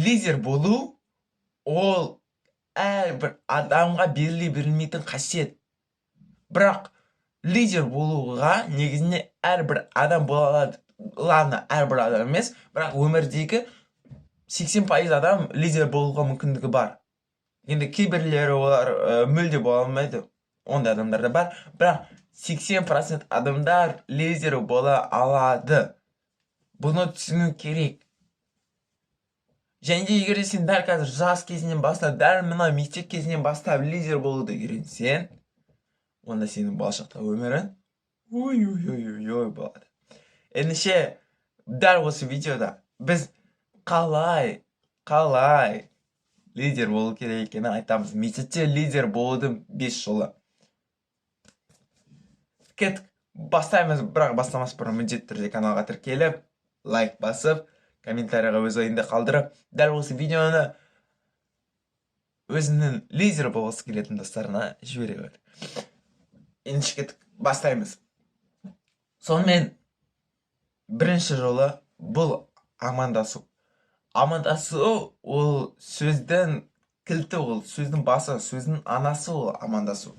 Лидер болу ол әрбір адамға беріле берілмейтін қасиет. Бірақ лидер болуға негізінде әрбір адам бола алады. Ладно, әрбір адам емес, бірақ өмірдегі 80% адам лидер болуға мүмкіндігі бар. Енді кейбіреулері, олар мүлде бола алмайды, ондай адамдар да бар, бірақ 80% адамдар лидер бола алады. Бұны түсіну керек. Және де егер де сен дәл қазір, жас кезінен бастап, дәл мына мектеп кезінен бастап лидер болуды үйренсең, онда сенің болашақта өмірің ой, ой, ой, ой, ой болады. Ендеше, дәл осы видеода біз қалай лидер болу керек екенін айтамыз. Мектепте лидер болудың бес жолы. Кеттік, бастаймыз. Бірақ бастамас бұрын міндетті түрде каналға тіркеліп, лайк басып, комментарийға өз ойыңды қалдырып, дәл осы видеоны өзіңнің лидер болғысы келетін достарына жібере бер. Ендеше, кеттік, бастаймыз. Сонымен, бірінші жолы бұл амандасу. Амандасу ол сөздің кілті, ол сөздің басы, сөздің анасы ол амандасу.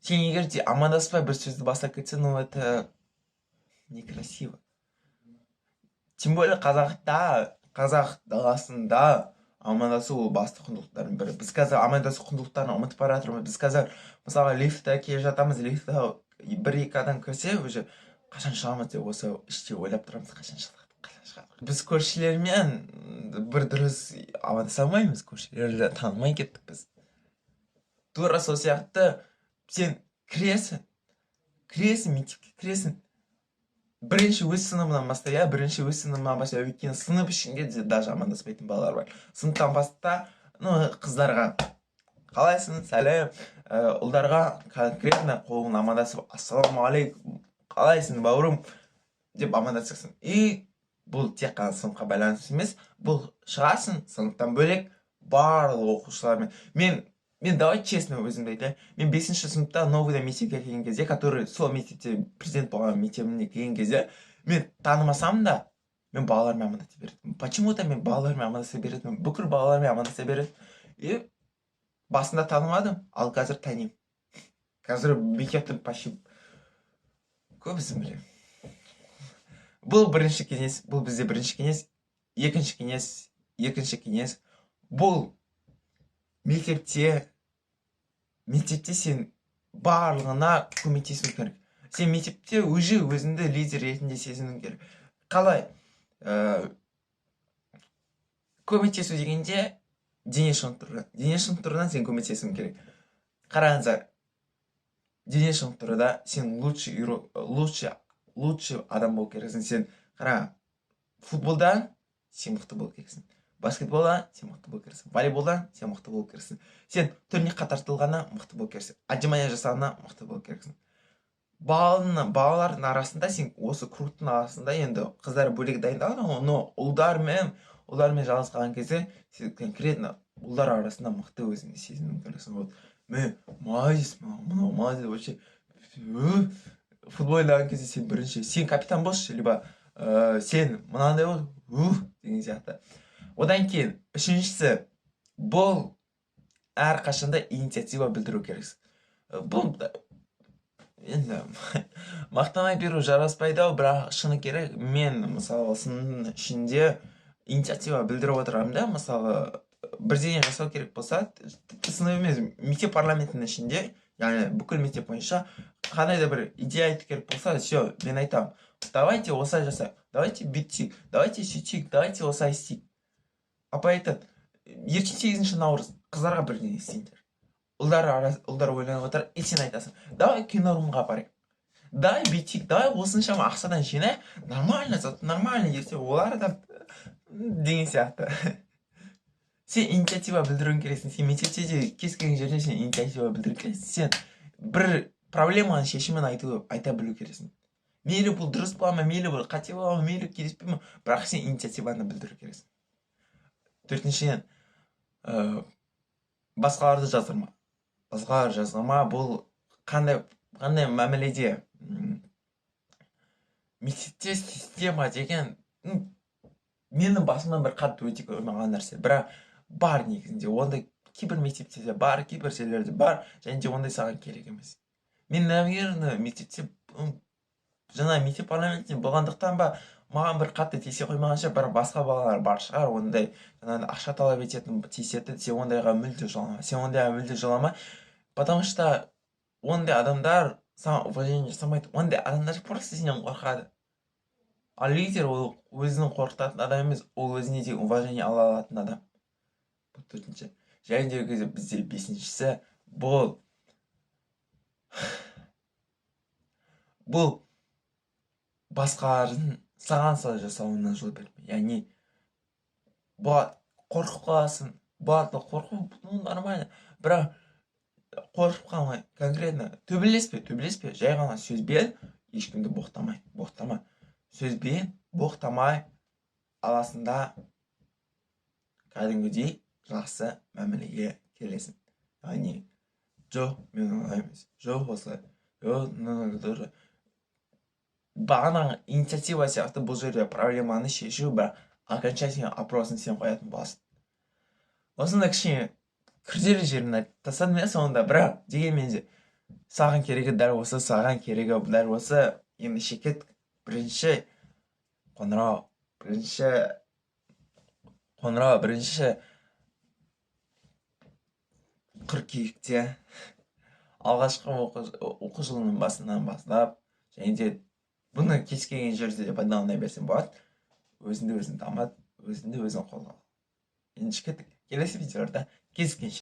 Сен егер де амандаспай бір сөзді бастап кетсең, ну, это некрасиво. Тем более қазақта, қазақ даласында амандасу ол басты құндылықтардың бірі. Біз қазір амандасу құндылықтарын ұмытып бара жатырмыз. Біз қазір, мысалға, лифтте келе жатамыз, лифтте бір екі адам кірсе, уже қашан шығамыз деп осы іште ойлап тұрамыз: қашан шығады, қашан шығады? Біз көршілермен бір дұрыс амандаса алмаймыз, көршілерді танымай кеттік біз. Тура сол сияқты, сен кіресің, мектепке кіресің, бірінші өз сыныбынан баста, иә, бірінші өз сыныбынан баста, өйткені сынып ішінде де даже амандаспайтын балалар бар. Сыныптан баста. Ну, қыздарға қалайсың, сәлем, ұлдарға конкретно қолын амандасып, ассалаумағалейкум, қалайсың, бауырым деп амандасасың. И бұл тек қана сыныпқа байланысты емес, бұл шығасың сыныптан бөлек барлық оқушылармен. Мен, давай честно, өзімді айтайын, мен бесінші сыныпта новыйда мектепке келген кезде, который сол мектепте президент болған мектебіне келген кезде, мен танымасам да, мен балалармен амандаса беретінмін. Почему то мен балалармен амандаса беретінмін, бүкіл балалармен амандаса беретінмін. И басында танымадым, ал қазір танимын. Қазір мектептің почти көбісін білемін. Бұл бірінші кеңес, бұл бізде бірінші кеңес. Екінші кеңес: бұл мектепте сен барлығына көмектесу керек. Сен мектепте уже өзіңді лидер ретінде сезінуің керек. Қалай? Көмектесу дегенде, дене шынықтырудан сен көмектесуің керек. Қараңыздар, дене шынықтыруда сен лучший игрок, лучший адам болу керексің. Сен қара, футболдан сен мықты болу керексің, баскетболдан сен мықты болу керексің, волейболдан сен мықты болу керексің, сен турникқа тартылғаннан мықты болу керексің, отжимание жасағаннан мықты болу керексің. Балалардың арасында сен осы кругтың арасында, енді қыздар бөлек дайындалады ғой, но ұлдармен жалғыз қалған кезде сен конкретно ұлдар арасында мықты өзіңді сезіну керексің. Вот мен молодец, мынау молодец вообще. Футбол ойнаған кезде сен бірінші, сен капитан болшы, либо сен мынандай бол, ух деген сияқты. Одан кейін үшіншісі: бұл әрқашанда инициатива білдіру керексің. Бұл енді мақтана беру жараспайды ау, бірақ шыны керек, мен, мысалы, сыныптың ішінде инициатива білдіріп отырамын да. Мысалы, бірдеңе жасау керек болса, тіпті сынып емес, мектеп парламентінің ішінде, яғни бүкіл мектеп бойынша қандай да бір идея айту керек болса, все, мен айтамын: давайте осылай жасайық, давайте бүйтейік, давайте сөйтейік, давайте осылай істейік. Апай айтады: ертең 8 наурыз, қыздарға бірдеңе істеңдер. Ұлдар ойланып отыр, и сен айтасың: давай кинорумға барайық, давай бүйтейік, давай осыншама ақшадан жинайық, нормально зат, нормально, ертең олар да деген сияқты. Сен инициатива білдіруің керексің. Сен мектепте де, кез келген жерде сен инициатива білдіру керексің. Сен бір проблеманың шешімін айта білу керексің. Мейлі бұл дұрыс бола ма, мейлі бұл қате бола ма, мейлі келіспей ма, бірақ сен инициативаны білдіру керексің. Төртіншіден, басқаларды жаздырма. Басқаларды жаздырма. Бұл қандай мәміледе? Мектепте система деген, ну, Менің басымнан бір қатты өте қоймаған нәрсе, бірақ бар негізінде. Ондай кейбір мектепте де бар, кейбір жерлерде бар, және де ондай саған керек емес. Мен, наверное, мектепте, жаңа мектеп парламентінде болғандықтан ба, маған бір қатты тиісе қоймаған шығар. Бірақ басқа балалар бар шығар ондай, жаңағыдай ақша талап ететін, тиісетін. Сен ондайға мүлде жолама, сен ондайға мүлде жолама, потому что ондай адамдар саған уважение жасамайды, ондай адамдар просто сенен қорқады. Ал лидер ол өзінің қорқытатын адам емес, ол өзіне деген уважение ала алатын адам. Бұл төртінші. Және де бізде бесіншісі бұл басқалардың саған солай жасауына жол берме. Яғни болады, қорқып қаласың, болады. Қорқу, ну, нормально, бірақ қорқып қалмай, конкретно төбелеспе, төбелеспе, жай ғана сөзбен ешкімді боқтамай, боқтама, сөзбен боқтамай аласың да, кәдімгідей жақсы мәмілеге келесің. Яғни жоқ, мен олай емес, жоқ, осылай, жоқ. Бағанағы инициатива сияқты бұл жерде проблеманы шешу, бірақ окончательный опросын сен қоятын боласың. Осындай кішкене күрделі жерін айтып тастадым, иә, соңында. Бірақ дегенмен де саған керегі дәл осы, саған керегі дәл осы. Ендеше кеттік. Бірінші қоңырау, бірінші қоңырау 1 қыркүйекте, алғашқы оқу жылының басынан бастап, және де бұны кез келген жерде де пайдалана берсең болады. Өзіңді өзің дамыт, өзіңді өзің қолға ал. Ендеше кеттік, келесі видеоларда кездескенше.